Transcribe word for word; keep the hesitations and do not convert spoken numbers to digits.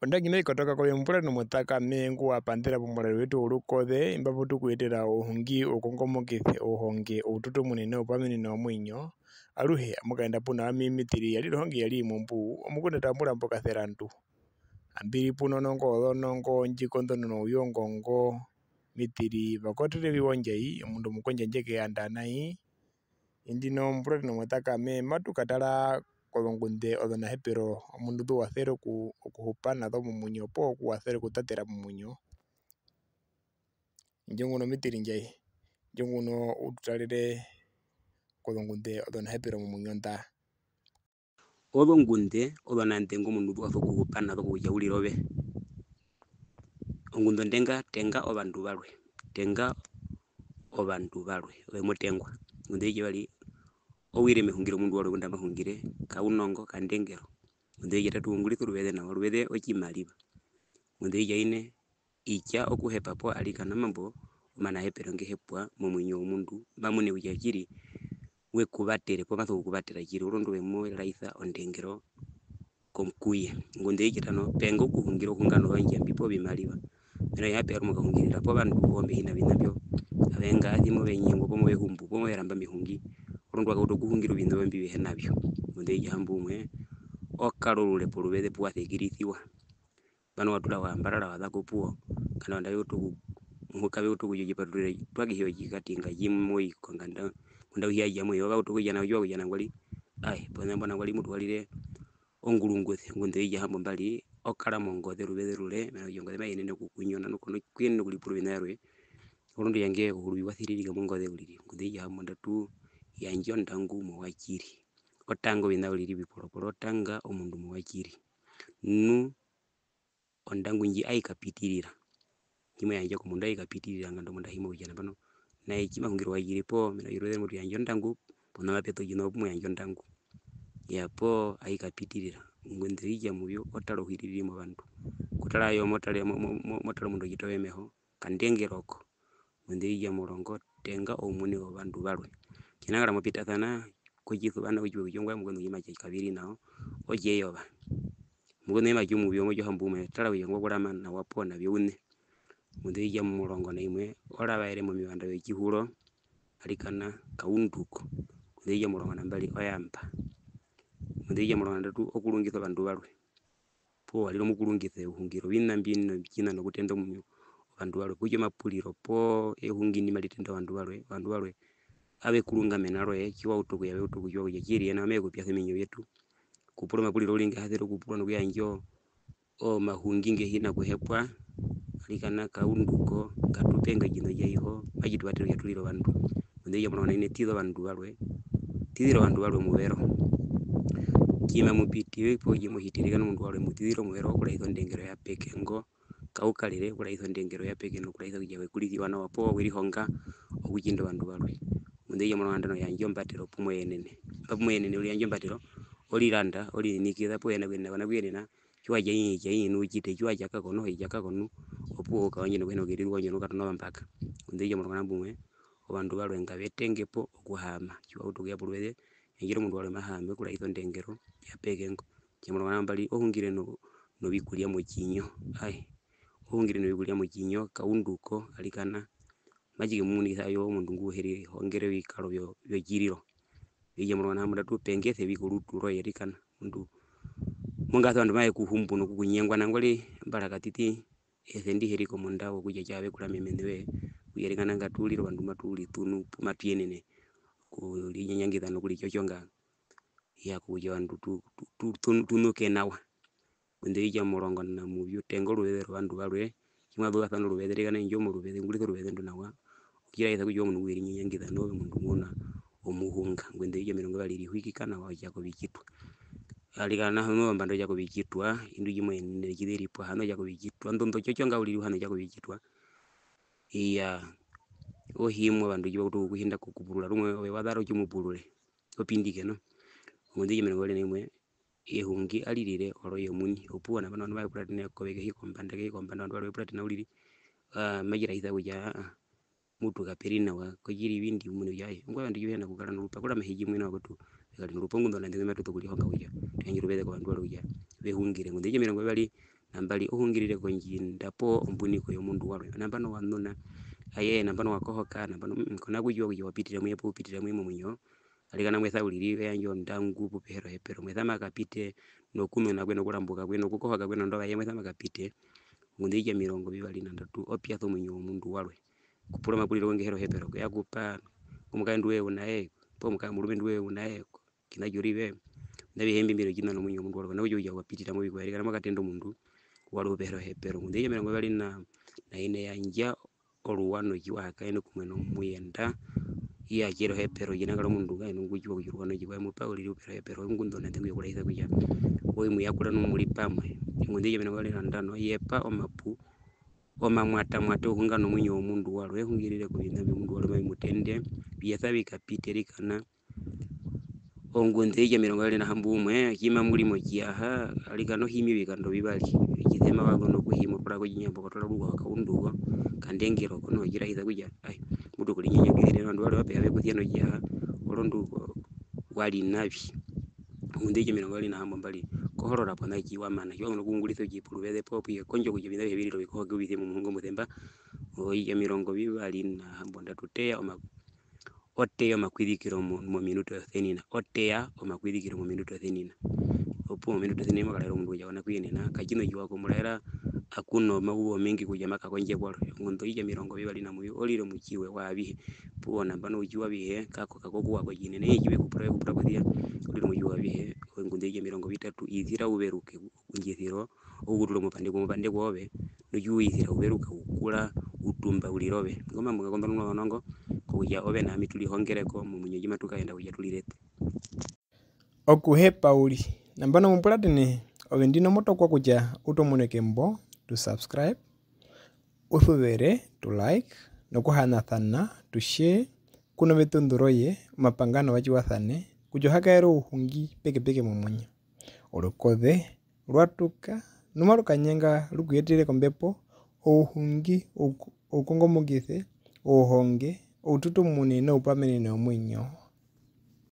Ondangi mai kotoka kove mupuratene omutakame ngu wa panḓera pomurari wetu worukoze, imba pu tu ku yetera ohungi, oukongomokise, ouhonge, oututu omunene wopamenene womuinyo. Aruhe amu kaenda puna ami, Mitiri ya rire ohonge ya ri imwe mbu, omukunda Tambura mbo Kaserandu. Ambi ri puna onongo yozonongo, ndji konḓonona ouyongongo, Mitiri va kotere viwa ondjai, omundu omukondjandje ke yanda nai. Indino mupuratene omutakame, matu katara kozongunde ozonahepero omundu ndu wa sere oku-, okuhupa na zo momuinyo poo ku wa sere okutatera momuinyo. Indjo nguno Mitiri ndjai, indjo nguno u tu tarere kozongunde ozonahepero momuinyo nḓa. Ozongunde ozonanḓengu omundu ndu wa sokuhupa na zo kokutja u rire ove. Ongunde ondenga, tenga ovandu varwe. Tenga ovandu varwe, ove mo tengwa. Ongunde oitjavari, o wire mehungi romundu warwe ngunda ma hungire, kaunongo, kandengero. Ongunde oitjatatu, ungurisa oruveze nawa, oruveze otjimariva. Ongunde oitjaine, itja okuhepa poo arikana omambo omanahepero nge hepwa momuinyo womundu, mba mune kutja tjiri we ku vatere poo ma sokukuvatera tjiri, orondu we mu raisa ondengero ko-, ku ye. Ongunde oitjatano, penga okuhungira ohunga nozondjambi poo ovimariva. Mena rokutja mape ya rumwe o kahungirira povandu mbo mbe hi na oviṋa mbyo, ave ngasi mo ve nyengwa poo mo ve humbu poo mo ve ramba mehungi, orondu wa kauta okuhungira oviṋa ovyo mbi ve hi na vyo. Ongunde oitjahamboumwe, o kara orure poruveze pu wa sekirisiwa. Nambano wa tura wa ambarara wa za kopuwo, kana ovandu ave utu oku-, muhuka ve utu okutja otjipaturire twa kehi otjikatinga tji mo i konganda, ngunda au hi ya tja mo i, ove wa utu okutja nao, tjiwa kutja nangwari, ae, pona mbo nangwari mutu wa rire ongurunguze, ongunde oitjahambombari, o kara mongoze oruveze orure, mena rokutja ongoze mai yenene okukunyona, nu ko na kuyenena okuripura oviṋa vyarwe, orondu tjandje ohuru wa siririke mongoze uriri. Ongunde oitjahambondatu, yandja ondangu mouatjiri. O tanga oviṋa uriri oviporoporo, o tanga omundu mouatjiri. Nu, ondangu ndji ai kapitirira. Tji mo yandja komundu ai kapitirira, nganda omundu a himwa kutja nambano, nai tji ma hungire ouatjiri poo, mena rokutja ruveze rumwe tu yandja ondangu, pona mape ṱa otjiṋa opu mo yandja ondangu. Iyaa, poo ai kapitirira. Ongunde oitjamuvyu, o tara ouhiririri movandu. Okutara ayo mo tara, mo-, mo-, mo-, mo tara omundu otjitove meho, kandengero ko. Ongunde oitjamurongo, tenga oumune wovandu varwe. Tjinangara mo pitasana kotjisuva nao, u tjiwe kutja ongwaye omukweṋu tji ma tja kaviri nao, otjeyova. Omukweṋu tji ma tja omuvyu, omotjohamboumwe, tara kutja ngwa kurama nawa poo navi ouṋe. Ongunde oitjamurongo na imwe, o ravaere momivanda vyotjihuro, arikana kaundu ko. Ongunde oitjamurongo na mbari, o yamba. Ongunde oitjamurongo na ndatu, okurungisa ovandu varwe. Poo wa rire omukurungise, u hungire oviṋa mbi no tjiṋa nokutenda omuinyo wovandu varwe, kutja omapuriro poo ehungi ndi mari tenda ovandu varwe, ovandu varwe ave kurunga mena roye, tji wa utu okuya ve utu okutjiwa kutja tjiri ena me ku pyasa omiinyo vyetu. Okupura omapuriro uriri nge ha sere okupurwa nokuyandja o-, omahungi nge hi na kuhepwa, arikana kaundu ko, katu penga otjiṋa tja iho, matji tu vatere kutja tu rire ovandu. Ongunde oitjamurongo na ine, ṱiza ovandu varwe, ṱizira ovandu varwe omuvero. Tji mamu piti poo tji mo hitire kana omundu warwe, mu ṱizire omuvero wokuraisa ondengero yapeke ngo, kau karere okuraisa ondengero yapeke nokuraisa kutja we kurisiwa nawa poo we rihonga okutjinda ovandu varwe. Ongunde oitjamurongo na ndano, yandja ombatero pu mo yenene. Imba pu mo yenene uriri yandja ombatero, o riranda, o rininikisa poo u hi na kuyenena, ko na kuyenena, tji wa tja ii, tja ii nu u tjite, tji wa tja kako noho, i tja kako nu, opuwo u kaondje nokuhina okukerirwa ondjo nokukatona ozombaka. Ongunde oitjamurongo na hamboumwe, ovandu varwe ngave tenge po okuhaama, tji wa utu okuya poruveze, yandjera omundu warwe ma haama okuraisa ondengero yapeke ngo. Otjamurongo na mbari, o hungire no-, novikurya motjinyo, ae, o hungire novikurya motjinyo, kaundu ko, arikana, matji ke mu munikisa ayo omundu ngu he rihongere ovikaro vyo-, vyotjiriro. Otjamurongo na hambondatu, penga esevi korutu roye, arikana, omundu, mongaaso ovandu mave ku humbu nokukunyengwa, nangwari mbara katiti, ese ndi he ri komonda wokutja tjave kurama mene woye, okuyarikana ngatu rire ovandu matu riṱunu pu matu yenene okurinyanyangisa nokuritjotjonga, iya, kokutja ovandu tu, tu, tu, tu, tu nuke nawa. Ongunde oitjamurongo na muvyu, tenga oruveze rwovandu varwe, tji mwa zuvasana oruveze, arikana indjo moruveze, ungurisa oruveze ndo nawa, okuraisa kutja oove omundu ngu he rinyanyangisa, nu oove omundu ngu na omuhunga. Ongunde oitjamirongo vivari, rihwikika nawa otja kovitjitwa. Arikana noho ombanda otja kovitjitwa, indu tji mo yenene tji ve ripwa, hana otja kovitjitwa, ndondo tjotjonga uriri u hana otja kovitjitwa. Iyaa, o himwa ovandu tji va utu okukuhinda kokupurura, rumwe ove wa zara otjimupurure, o pindike noho. Ongunde oitjamirongo vivari na imwe, ehungi ari rire oroye omuini, opuwo nambano ovandu mave puratene kove kehi kombanda, kehi kombanda, ovandu varwe ve puratena uriri, aa, matji raisa kutja, aa, mutu kape ri nawa, kotjiri vi ndi u mune kutja, ae, ongwaye ovandu tji ve hi na kukara norupa, kurama hi tjimwe nawa kwetu, ve kare norupa, ongunde onanḓengu matu sokurihonga kutja tu yandje oruveze kovandu varwe kutja ve hungire. Ongunde oitjamirongo vivari nambari, o hungirire kondjinda poo ombuniko yomundu warwe. Nambano wa nuna, ayee, nambano wa kohoka, nambano, mm, ko na kutjiwa kutja wa pitira mu ye poo u pitira mu ye momuinyo. Arikana mu esa uriri, o yandja ondangu pu pe he ri ohepero. Mu esa ma kapite nokununa kwe, nokurambuka kwe, nokukohoka kwe nondova ye, mu esa ma kapite. Ongunde oitja omirongo vivari na ndatu, o pyasa omuinyo womundu warwe. Okupura omapuriro nge he ri ohepero, ko ya kupa omukaendu woye u na ye, poo muka-, omurumendu woye u na ye, otjiṋa tjorive. Oviṋa avihe mbi mbi ri otjiṋa nomuinyo womundu warwe, ko na kutjiwa kutja wa pitira movikwaye, arikana mwa katenda omundu warwe pu pe he ri ohepero. Ongunde oitja omirongo vivari na ine, yandja oruwa notjiwa, ha kaene kumwe nomuyenda. Iya, tje ri ohepero, tjinangara omundu ngahino ngu tjiwa kutja oruwa notjiwa, mu pa uriri pu pe he ri ohepero, ongunde onanḓengu yokuraisa kutja ove mu yakura nu mu ri pamwe. Ongunde oitja omirongo vivari na ndano, yepa omapu, omamwatamwata, ohunga nomuinyo womundu warwe, hungirire koviṋa vyomundu warwe mavi mu tende, vi esa vi kapite, arikana. Ongunde oitja omirongo vivari na hamboumwe, tji mamu ri motjiyaha, arikana o himi ovikando vivari, otjisema wa zu nokuhima, o twara ko otjinyambo, ko twara oruwa, o kaunduko, kandengero, ko noho tji raisa kutja, ai, mu tu ku rinyanyukisire, ovandu varwe vape ya ve ku sya notjiyaha, orondu wa ri navi. Ongunde oitja omirongo vivari na hambombari, kohorora pona tji wa mana, tji wa zu nokuungurisa otjipuruveze poo pu ye, kondja kutja oviṋa avihe vi rire ovikohoke u vi se momuhunga omusemba. Oitja omirongo vivari na hambondatu, teya oma-, o teya omakwizikiro mo-, mominute osenina. O teya omakwizikiro mominute osenina. Opuwo mominute osenina mo karaera omundu kutja ko na kuyenena, katjiṋa otjiwa okumuraera, a kuna omayuva omengi kutja ma kakondje kwarwe. Ongunde oitja omirongo vivari na muvyu, o rire omutjiwe waavihe. Opuwo nambano outjiwa avihe, kako, kako kuwa ko tjinene. Eye tji ve ku pura, ve ku pura posi ya, o rire omutjiwa waavihe. Ongunde oitja omirongo vitatu, isira u veruke ondjesiro, okukutura omupande komupande kwoove, notjiwa u isira u veruka, u kura, u tumba, u rira ove. Ngo omambo nga konḓononwa ovanongo, kokutja ove na ami tu rihongere ko momuinyo ndji matu kaenda kutja tu rirete. Okuhepa uriri. Nambano mu puratene, ove ndino mo tokwa kutja u tomuneke mbo tu subscribe, u suvere, tu like, nokuhanasana, tu share, ku noveṱunḓu roye, omapanga novatjiwasane, kutja u ha kaere ouhungi pekepeke momuinyo. Orukoze rwa tuka, nu maru kanyenga ru ku yetere kombepo, ouhungi, ouku-, oukongomokise, ouhonge, oututumune noupamenene womuinyo.